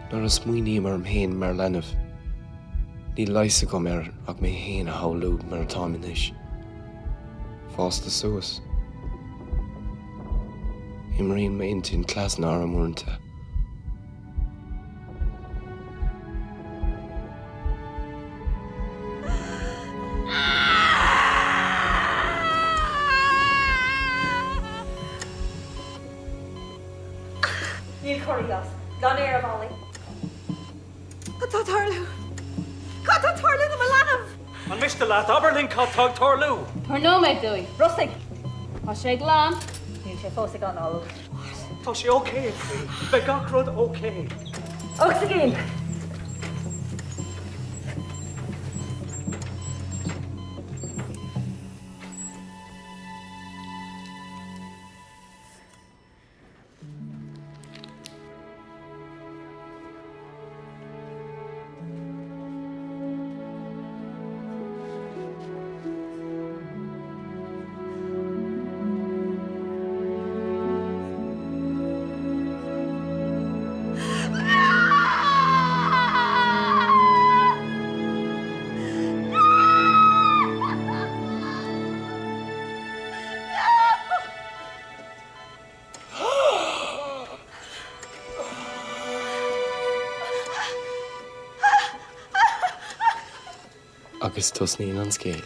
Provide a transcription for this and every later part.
Nuair a smaoiním orm féin mar leanbh, níl leigheas agam air ach mé féin a shamhlú mar atáim anois. Fásta suas. Imríonn m'intinn cleasanna orm uaireanta. Níl corraithe as. Glan aer a Mholly. Cad tá ag tarlú? Cad tá ag tarlú do mo leanbh? An miste leat, abair linn cad tá ag tarlú? Tabhair nóiméad dúinn. Brostaigh! Tá sé glan. Níl sé fós ag análú. What? Tá sé ok, a chroí. Beidh gach rud ok. Ocsaigin! Agus tosnaíonn an scéal.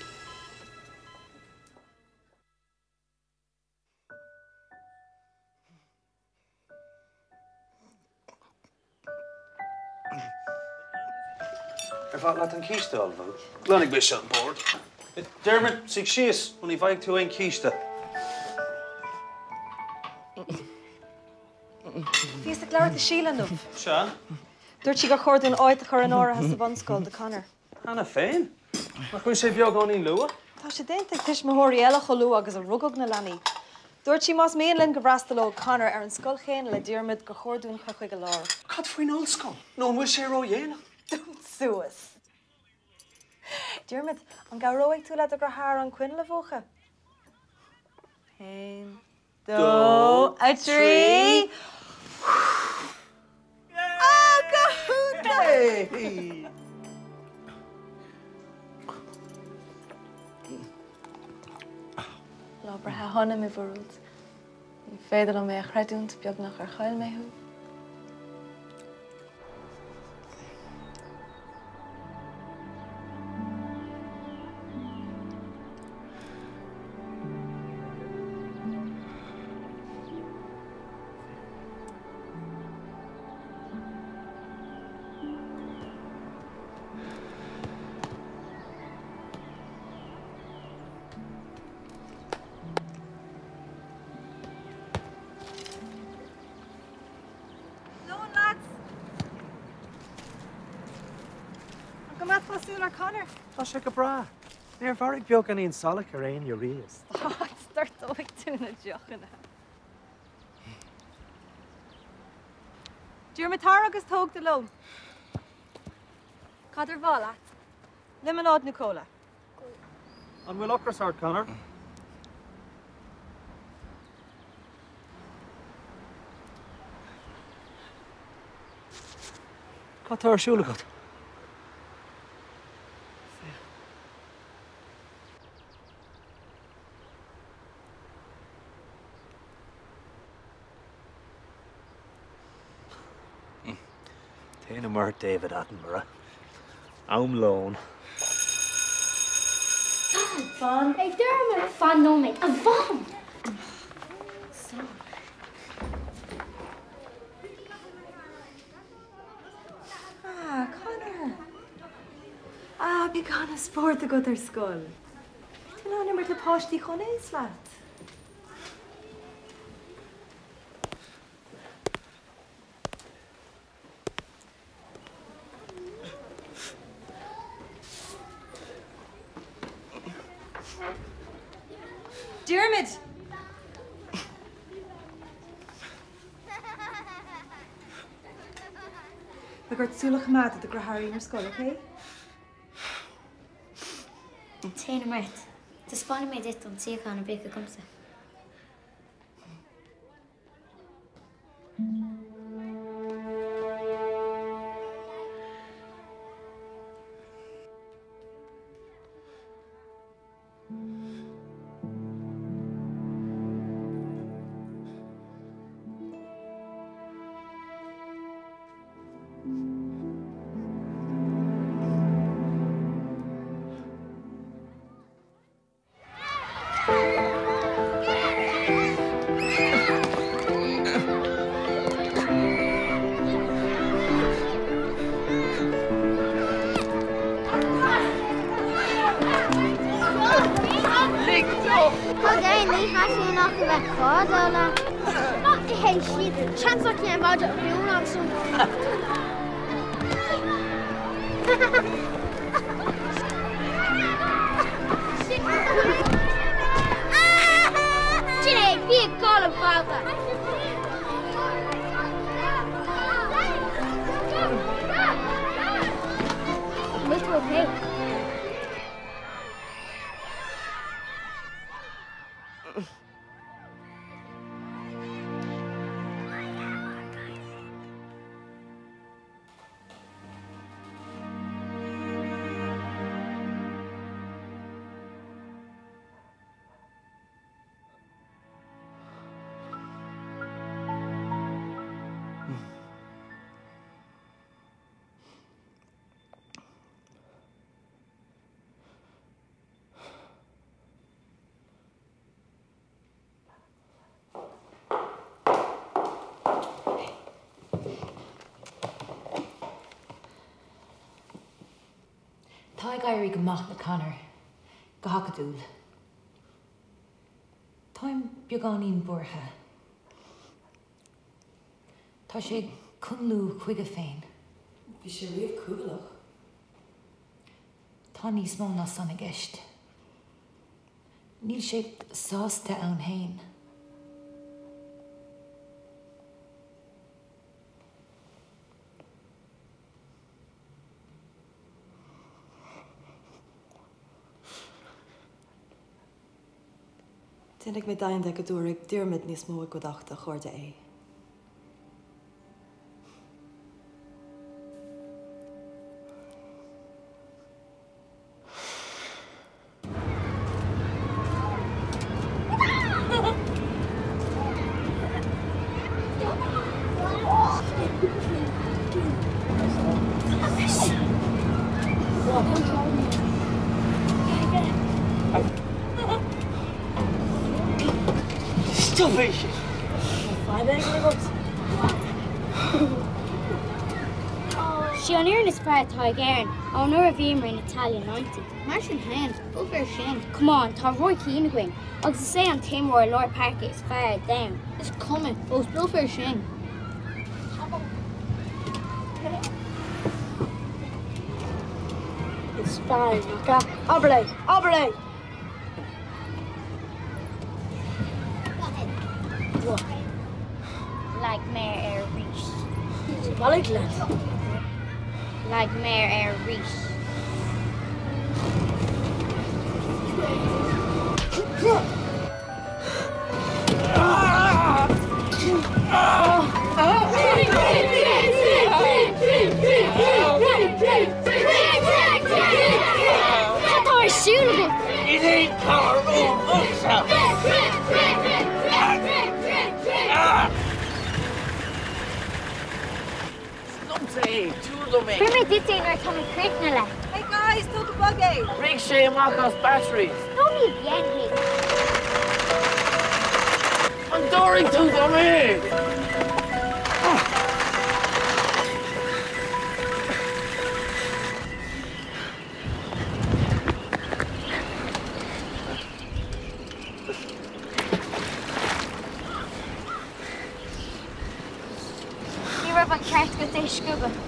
Ar mhaith leat an císte a ullmhú? Glanfaidh mise an bord. Diarmuid, suigh síos nó ní bhfaighidh tú aon chíste. Bhíos ag labhairt le Síle inniu. Sea? Dúirt sí gur chóir dúinn áit a chur in áirithe sa bhunscoil do Conor. Cheana féin? Nach bhfuil sé beagáinín luath? Tá sé déanta ag tuismitheoirí eile chomh luath agus a rugadh na leanaí. Dúirt sí más mian linn go bhfreastalódh Conor ar an scoil chéanna le Diarmuid gur chóir dúinn cur chuige láithreach. Cad faoin ollscoil? Nó an bhfuil sé ródhéanach? Dún suas. Diarmuid, an gcabhróidh tú le do dheartháir an coinneal a mhúchadh? Haon. 2, 3. Ah, go hiontach! Lá breithe shona, mo Mhurúid. Ní féidir liom é a chreidiúint, beagnach ar chaill mé thú. Lón, lads! An go maith atá súil ar Conor? Tá sé go breá. Níor mharaigh beagáinín salach ar éinne riamh. Stad, doirteoidh tú na deochanna. Diarmuid, tar agus tóg do lón. Cad ar mhaith leat? Liomanáid nó cóla? An bhfuil ocras ort, Conor? Cad tá ar siúl agat? Féach. Téanam ort, David Attenborough. Am lóin. Stad! Fan. A Diarmuid! Fan nóiméad, a Mham! Stop. Ah, Conor! Ah, bíodh an-spórt agat ar scoil. Beidh tú in ann imirt le páistí chun aos leat. Diarmuid! Beidh ort súil a choimeád ar do dheartháirín ar scoil, ok? Téanam ort. Taispeánfaidh mé duit an suíochán a bheadh agamsa. leat, fada leat. Ná itheann siad seans nach é an madra a bhí ansan. Sin é, bí ag gabháil a bhaba. An bhfuil tú okay? Tá ag éirí go maith le Conor, go hacadúil. Táim beagáinín buartha. Tá sé ag cúlú chuige féin. Bhí sé riamh cúthalach. Tá níos mó ná san i gceist. Níl sé sásta ann féin. Déanfaidh mé deimhin de go dtabharfaidh Diarmaid níos mó i gcuideachta a chairde é. Stop é sin! Fadhb éigin agat? Sí an fhoireann is fearr atá ag Éirinn ón uair a bhíomar in Italia 90. Mar sin féin, b'fhéidir sin. Come on, tá Roy Keane againn agus is é an t-imreoir lár páirce is fearr ar domhan. Is cuma, fós buaifear sinn. Is fearr nach ea? Abair é! Abair é! Leag méar air arís. Bailigh leat. Leag méar air arís. Cad tá ar siúl agat? Níl aon chabhair uaimse! Is liomsa é! Tabhair dom é! Tabharfaidh mé duit é nuair atá mé críochnaithe leis. Hey guys, tóg go bog é! Rith sé amach as batteries! No ní dhéanfaidh. An dtabharfaidh tú dom é? Ní raibh an ceart agat é a sciobadh.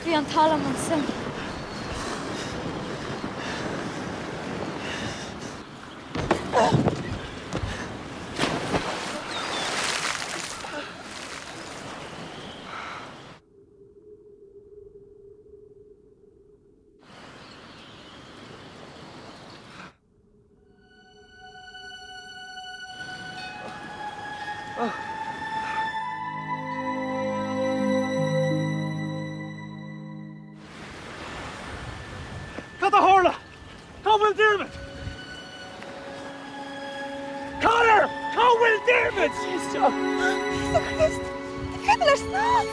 Bhí an t-ádh liom ansin. Cad a tharla? Cá bhfuil Diarmaid? Conor! Cá bhfuil Diarmaid? Íosa Críost! Ní féidir leis snámh!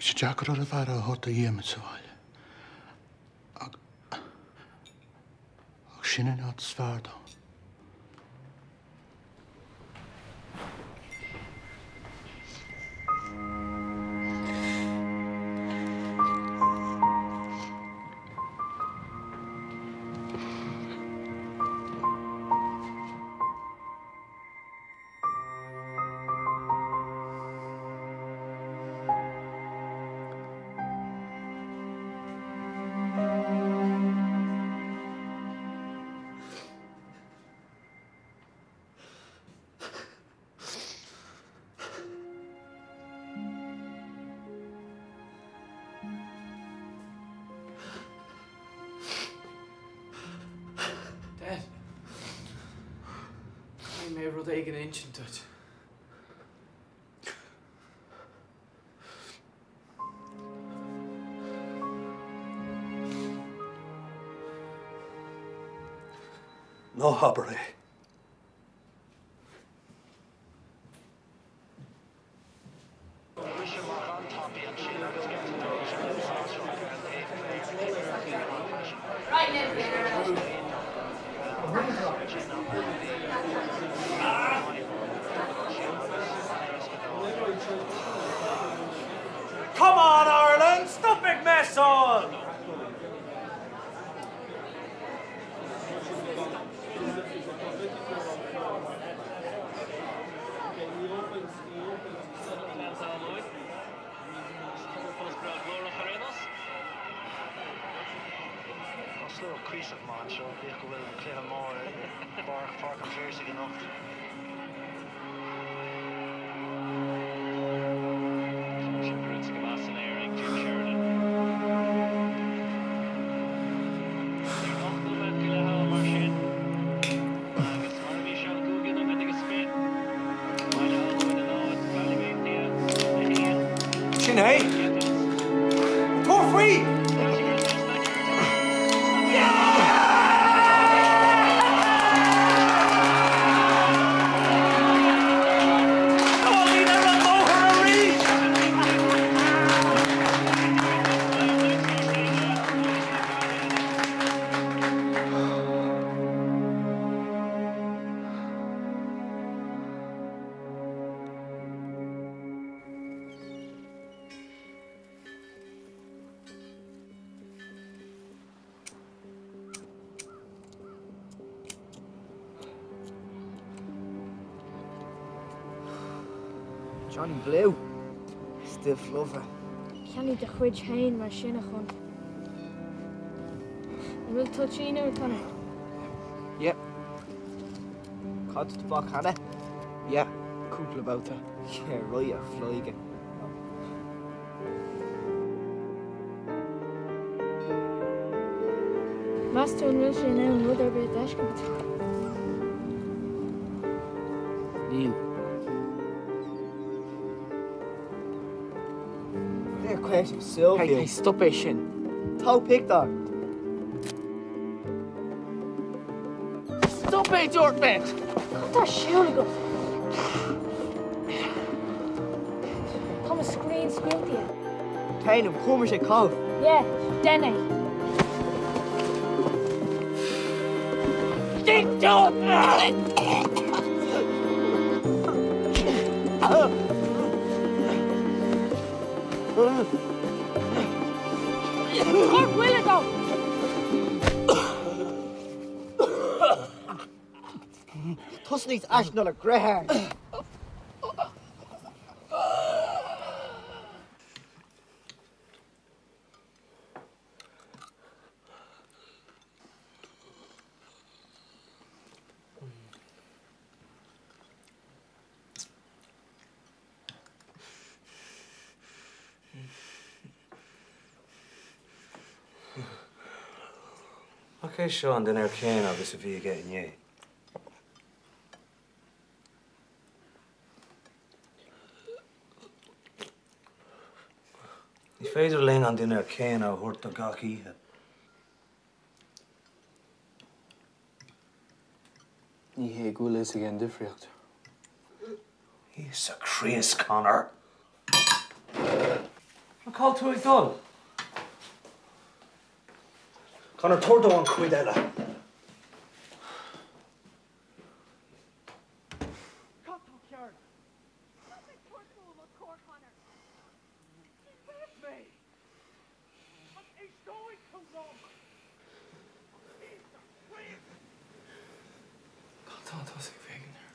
Bhí sé deacair oraibh aire a thabhairt do Dhiarmaid sa bhaile. Ach, ach sin an áit is fearr dó. Dad, caithfidh mé rud éigin a insint duit. Ná habair é. Come on Ireland, stop ag messáil! Sin é! Tabhair faoi! Johnny Blue. Stiff lover. Ceannaigh do chuid féin mar sin a Chon. An bhfuil toitín agat Conor? Yeah. Chaith tú tobac cheana? Yeah, cúpla babhta. Yeah, right, a phluige. Meas tú an bhfuil sé in ann rud ar bith a fheiscint? Níl. Fair question, Sylvia. Hey, hey, stop é sin. Tóg pictiúr. Stop é, dúirt mé! Cad tá ar siúl agat? Tá mo screen scoilte. Téanam, chuaigh sé chomh. Yeah, dein é. Cuir buille dó! Tusa níos aiste ná do dheartháir. Nach é seo an dinnéar céanna agus a bhí aige inné? Ní féidir linn an dinnéar céanna a thabhairt dó gach oíche. Ní hé go bhfuil a fhios aige an difríocht. Íosa Críost, Conor! Cá bhfuil tú ag dul? Conor, tabhair dó an chuid eile. Cad tá cearr? Stop ag tabhairt fuaim os comhair Conor. Ní bhéas mé! An éisteoidh tú liom? Cad tá tusa ag féachaint air?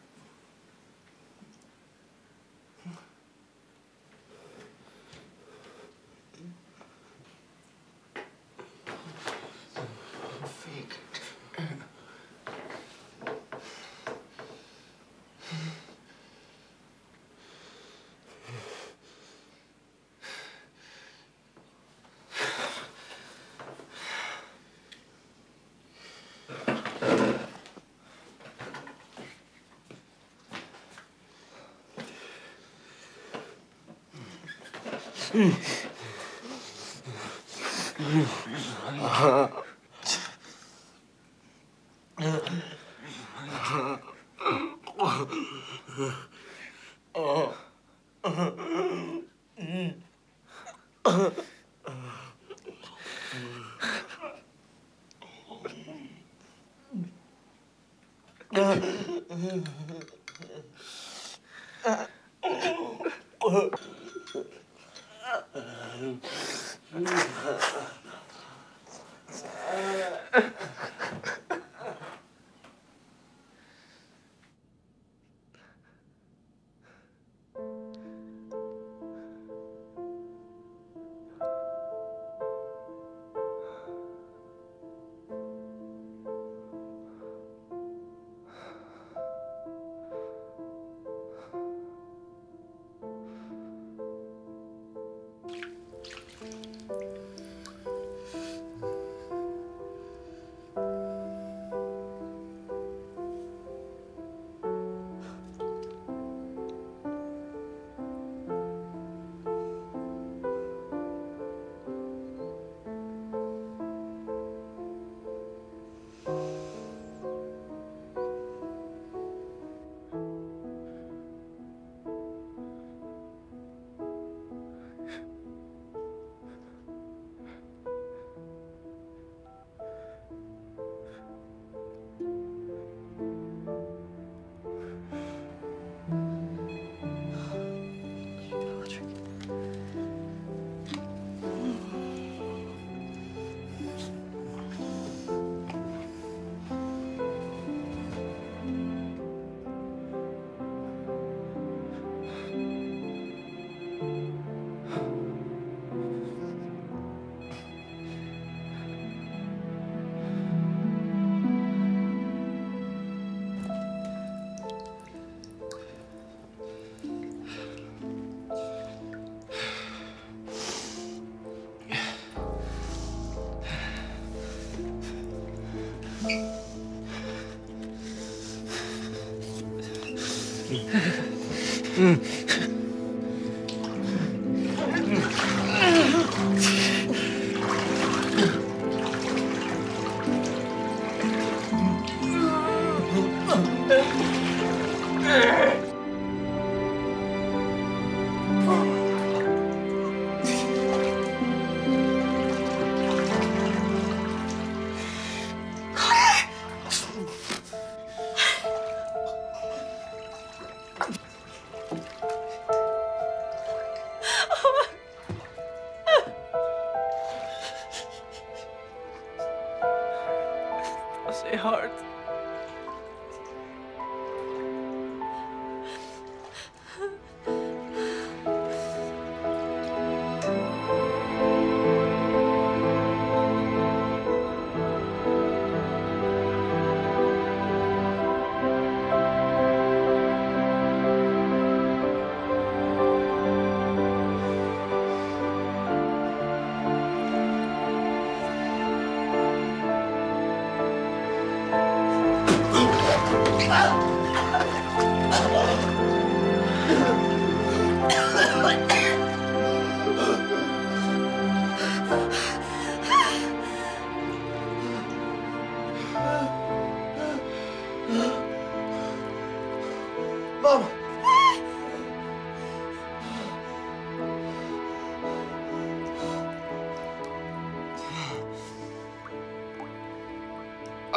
Féachaint air.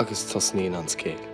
Agus tosnaíonn an scéal.